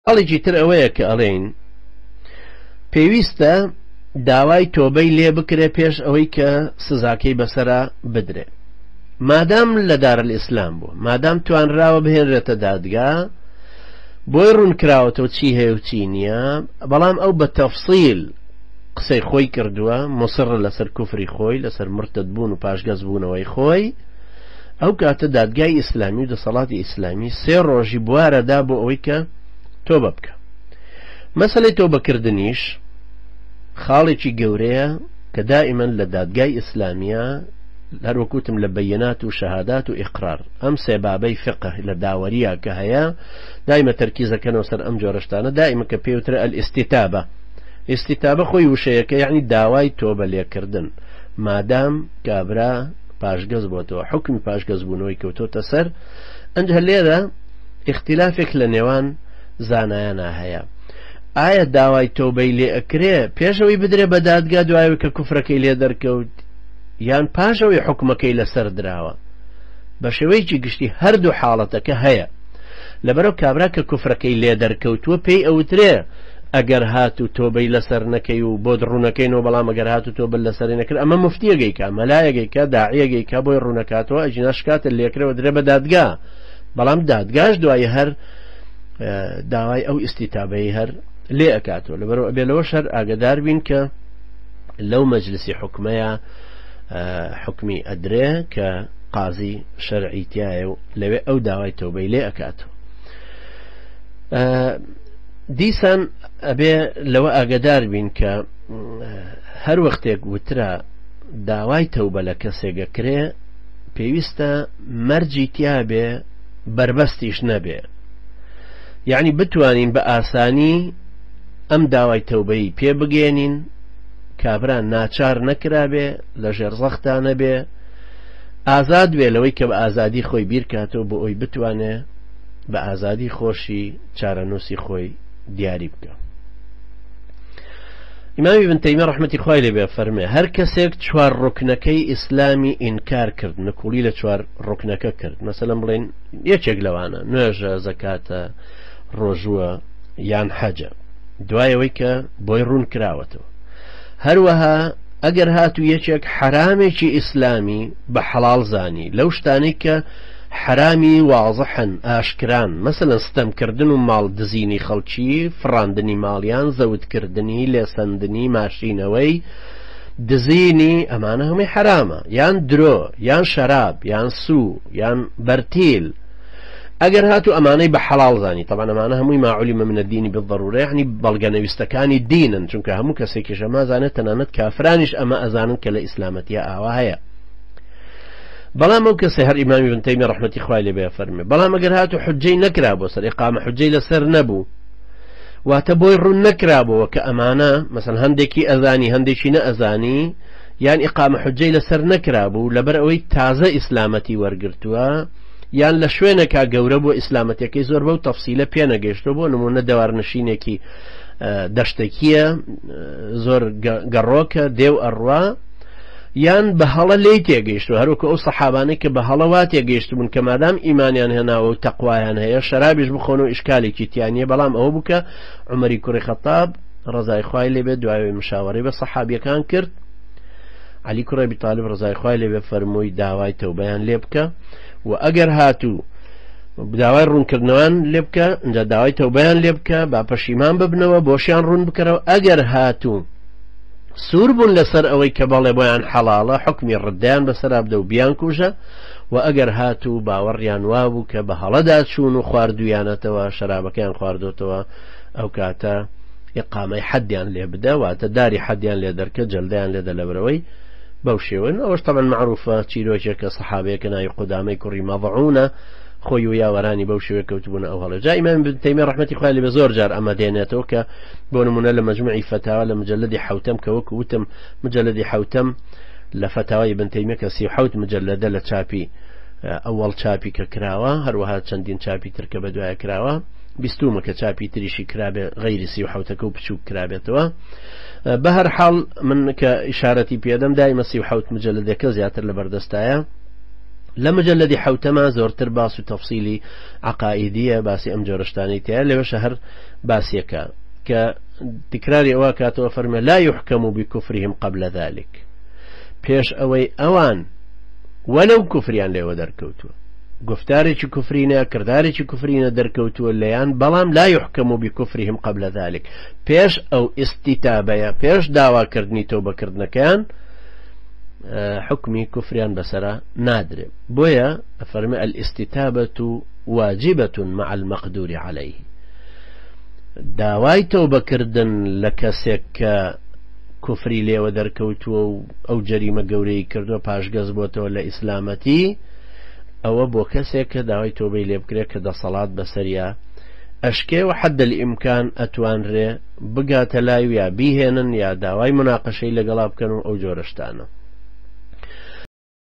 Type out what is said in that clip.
خاڵێکی تر ئەوەیە کە ئەڵێین پێویستە داوای تۆبەی لێ بکرێ پێش ئەوەی کە سزاکەی بەسەرا بدرێ. مادام لە دارالئیسلام بوو، مادام توانراوە بهێنرێتە دادگا، بۆی ڕوون کراوەتەوە چی هەیە و چی نییە، بەڵام ئەو بە تەفسیل قسەی خۆی کردووە، موسڕە لەسەر کوفری خۆی، لەسەر مورتەد بوون و پاشگەز بوونەوەی خۆی، ئەو کاتە دادگای ئیسلامی و دەسەڵاتی ئیسلامی سێ ڕۆژی بوارە دا بۆ ئەوەی کە تۆبە بکە. مەسەلەی تۆبەکردنیش خاڵێکی گەورەیە کە دائیمەن لە دادگای ئیسلامیە هەروەک وتم لە بەینات و شەهادات و ئیقرار ئەم سێ بابەی فقه لە داوەریە کە هەیە دایمە تەرکیزەکەنەوە سەر ئەم جۆرەشتانە دائیمە کە پێوترە الاستتابە ئیستیتابە خۆی وشەیەکە یعنی داوای تۆبە لێکردن مادام کابرا پاشگەز بۆتەوە حکمی پاشگەز بوونەوەی کەوتۆتە سەر ئەنجا لێرە ئیختیلافێک لە نێوان زانایانا هەیە ئایا داوای تۆبەی لێ ئەکرێ پێشەوەی بدرێ بە دادگا دوایەوەی کە کوفرەکەی لێ دەرکەوت یان پاشەوەی حکومەکەی لەسەر دراوە بە شێوەیەکی گشتی هەردوو حاڵەتەکە هەیە لەبەرەو کابرا کە کوفرەکەی لێ دەرکەوتووە پێی ئەوترێ ئەگەر هات و تۆبەی لەسەر نەکەی و بۆت ڕوونەکەینەوە بەڵام ئەگەر هات و تۆبەت لەسەری نەکرد ئەمە مفتیەگەی کا مەلایەگەی کا داعیەگەی کا بۆی ڕوونەکاتەوە ئەگینا شکاتە لێکرەوە درێ بە دادگا بەڵام دادگاش دوایی هەر داوای ئەو ئیستیتابەی هەر لێ ئەکاتەوە لەبەرەوە ئەبێ لەوە شەر ئاگدار بین کە لەو مەجلسی حکومەیە حکمی ئەدرێ کە قازی شەرعی تایە و لەوێ ئەو داوای تەوبەی لێ ئەکاتەوە. دیسان ئەبێ لەوە ئاگدار بین کە هەر وەختێک وترا داوای تەوبە لە کەسێک ئەکرێ پێویستە مەرجی تیابێ بەربەستیش نەبێ یعنی بتوانین بە ئاسانی ئەم داوای تەوبەی پێ بگەێنین کابرا ناچار نەکرابێ لە ژێر زەختا نەبێ ئازاد بێ لەوەی کە بە ئازادی خۆی بیرکاتەوە بۆ ئەوی بتوانێ بە ئازادی خۆشی چارەنووسی خۆی دیاری بکە. ئیمامی بن تەیمیە ڕەحمەتی خوای لێ بێ فەرمێ هەر کەسێک چوار ڕوکنەکەی ئیسلامی ئینکار کرد نکوڵی لە چوار ڕوکنەکە کرد مەسەلەن بڵێن یەکێک لەوانە نوێژە زەکاتە ڕۆژووە یان حەجە دوای ئەوەی کە بۆی ڕوون کراوەتەوە هەروەها ئەگەر هاتوو یەکێک حەرامێکی ئیسلامی بە حەڵاڵ زانی لەو شتانەی کە حەرامی وازحن، ئاشکران، مەسەلەن ستەم کردن و ماڵ دزینی خەڵکی، فڕاندنی ماڵیان، زەوت کردنی، لێسەندنی، ماشینەوەی، دزینی، ئەمانە هەمووی حەرامە، یان درۆ، یان شەراب، یان سوو، یان بەرتیل، ئەگەر هاتوو ئەمانەی بە حەڵاڵ زانی، تەبعەن ئەمانە هەمووی ما علم من الدین بالضرورە، یەعنی بەڵگەنەویستەکانی دینن، چونکە هەموو کەسێکیش ئەمە ئەزانێت، تەنانەت کافرانیش ئەمە ئەزانن کە لە ئیسلامەتیا ئاوا هەیە. بەڵام ئەو کەسەی هەر ئیمامی بن تەیمیە ڕەحمەتی خوای لێ بێ فەرمێ بەڵام ئەگەر هاتو حجەی نەکرا بۆ سەر ئیقامە حجەی لەسەر نەبوو واتە بۆی ڕوون نەکرابەوە کە ئەمانە مەسەن هەندێکی ئەزانی هەندێکی نەئەزانی یان ئیقامە حجەی لەسەر نەکرابوو لەبەر ئەوەی تازە ئیسلامەتی وەرگرتووە یان لە شوێنێکا گەورە بۆ ئیسلامەتەکەی زۆر بەو تەفسیلە پێنەگەیشتووە بۆ نمونە دەوارنشینێکی دەشتەکیە زۆر گەڕۆکە دێو ئەڕوا یان بە هەڵە لێی تێگەیشتووە هەروەکو ئەو سەحابانەی کە بە هەڵە وا تێگەیشتبوون کە مادام ئیمانیان هێناوە و تەقوایان هەیە شەرابیش بخۆن و ئیشکالێکی تیا نییە بەڵام ئەوە بوو کە عومەری کوڕی خەتاب ڕەزای خوای لێ بێت دوای مشاوەرەی بە سەحابیەکان کرد عەلی کوڕی ئەبی تالیب ڕەزای خوای لێ بێ فەرمووی داوای تەوبەیان لێ بکە و ئەگەر هاتوو داوای ڕوونکردنەوەیان لێ بکە اینجا داوای تەوبەیان لێ بکە با پەشیمان ببنەوە بۆشیان ڕوون بکەرەوە ئەگەر هاتوو سوور بوون لەسەر ئەوەی کە بەڵێ بۆیان حەڵاڵە حوکمی ڕدەیان بەسەرا بدە و بیانکوژە، وە ئەگەر هاتوو باوەڕیان وابوو کە بە هەڵەدا چوون و خواردوویانەتەوە شەرابەکەیان خواردۆتەوە ئەو کاتە ئیقامەی حەدیان لێ بدە واتە داری حەدیان لێ دەرکە جەلدەیان لێدە لەبەرەوەی بەو شێوەن ئەوەش تەبعەن مەعروفە چیرۆکێکە سەحابەیەکە ناوی قودامەی کوڕی مەضعونە خۆی و یاوەرانی بەو شێوەیە کەوتبوونە ئەو هەڵێ جا ئیمام ابن تەیمیە ڕەحمەتی خوای لێ بێ زۆر جار ئەمە دێنێتەوە کە بۆ نمونە لە مەجموعی فەتاوا لە مجلدی حوتەم کە وەکو وتم مجلدی حوتەم لە فەتاوای ابن تەیمیە کە 37 مجلدە لە چاپی ئەوەڵ چاپی کە کراوە هەروەها چەندین چاپی تر کە بەدوایە کراوە بیستومە کە چاپی تریشی کرابێ غەیری 37ەکە و بچووک کرابێتەوە بە هەر حاڵ من کە ئیشارەتی پێدەم دایمە 37 مجلدەکە زیاتر لە بەردەستایە. لە مجلدی حەوتەما زۆرتر باس و تەفسیلی عەقائیدیە باسی ئەم جۆرە شتانەی تایە لەوێشە هەر باسیەکە کە تکراری ئەوە کاتەوە فەرمە لا يحكم بكفرهم قبل ذلك پێش ئەوەی ئەوان وەلو کوفریان لێوە دەرکەوتووە گفتارێکی کوفرینە کردارێکی کوفرینە دەرکەوتووە لەیان بەڵام لا يحكم بكفرهم قبل ذلك پێش ئەو ئیستیتابەیە پێش داواکردنی تەوبەکردنەکەیان حوکمی کوفریان بەسەرا نادرێ بۆیە ئەفەرمێ الاستتابة واجبة مع المقدور عليه داوای تەوبەکردن لە کەسێک کە کوفری لێوە دەرکەوتووە و ئەو جەریمە گەورەی کردووە پاشگەز بۆتەوە لە ئیسلامەتی ئەوە بۆ کەسێک کە داوای تۆبەی لێ بکرێت کە دەسەڵات بەسەریا ئەشکێ و حد الامکان ئەتوانرێ بگاتە لای و یا بیهێنن یا داوای مناقەشەی لەگەڵا بکەن و ئەو جۆرە شتانە.